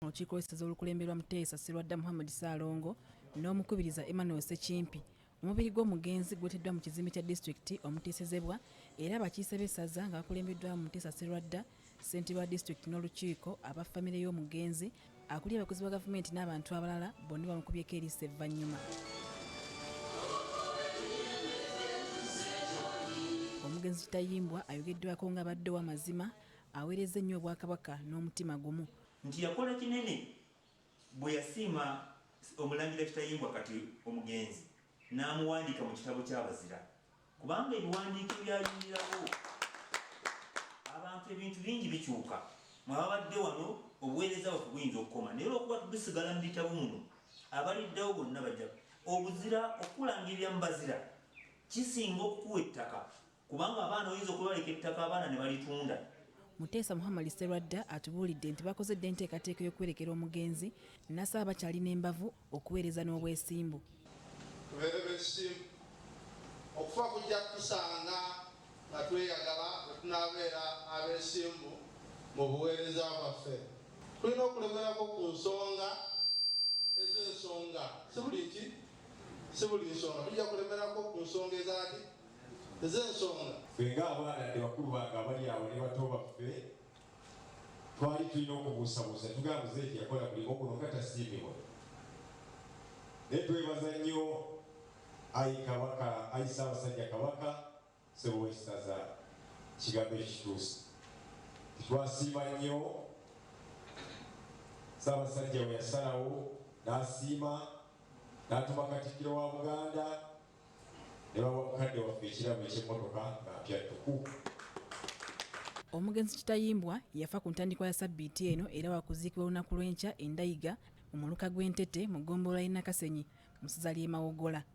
lukiiko lw'essaza olukulemberwa Muteesa Sserwadda Muhammad Ssaalongo n'omukubiriza Emmanuel Ssekimpi. Omubiri gw'omugenzi guleeteddwa mu kizimbe kya disitulikiti omuteesezebwa era abakiise b'essaza nga bakulembeddwamu Muteesa Sserwadda, ssentebe wa disitulikiti n'olukiiko, aba famire y'omugenzi, akulira abakozi ba gavumenti n'abantu abalala bonna bamukubyeko eriiso evvannyuma. Omugenzi Kitayimbwa ayogeddwako ng'abadde ow'amazima, aweerezza ennyo Obwakabaka n'omutima gumu. Nti yakola kinene bwe yasiima Omulangira Kitayimbwa kati omugenzi n'amuwandiika mu kitabo ky'Abazira kubanga ebiwandiiko ebyayingirawo abantu ebintu bingi bikyuka mwababadde wano obuweereza bwaffe buyinza okukoma naye olwokuba tubisigala mu bitabo muno abaliddawo bonna bajja obuzira okukulangirira mu bazira kisinga okukuwa ettaka kubanga abaana oyinza okubaleka ettaka abaana ne balitunda. Muteesa Muhammad Sserwadda atubuulidde nti bakoze dda enteekateeka y'okuwerekera omugenzi n'asaba abakyalina embavu okuweereza n'obwesimbu. Tubeere beesimbu. Okufa kujja kutusanga nga tweyagala bwe tunaabeera abeesimbu mu buweereza bwaffe. Tulina okulemerako ku nsonga ez'ensonga, si buli ki, si buli nsonga. Tujja kulemerako ku nsonga ezaaki? Ez'ensonga. Ffe ng'abaana ne bakulu bange abali awo ne bato baffe twali tulina okubuusabuusa tugamba muzeeyi teyakola mulimu guno nga tasiimibwa naye twebaza nnyo ayi Kabaka ayi Ssaabasajja Kabaka ssebo w'essaza kigambo ekyo kituuse twasiima nnyo Ssaabasajja bwe yasalawo n'asiima n'atuma Katikkiro wa Buganda ne bawa mukadde waffe ekirabo eky'emmotoka nga mpya ttuku. Omugenzi Kitayimbwa yafa ku ntandikwa ya ssabbiiti eno era wakuziikibwa olunaku lw'enkya e Ndayiga mu muluka gw'e Ntete mu ggombolola y'e Nakasenyi mu ssaza ly'e Mawogola.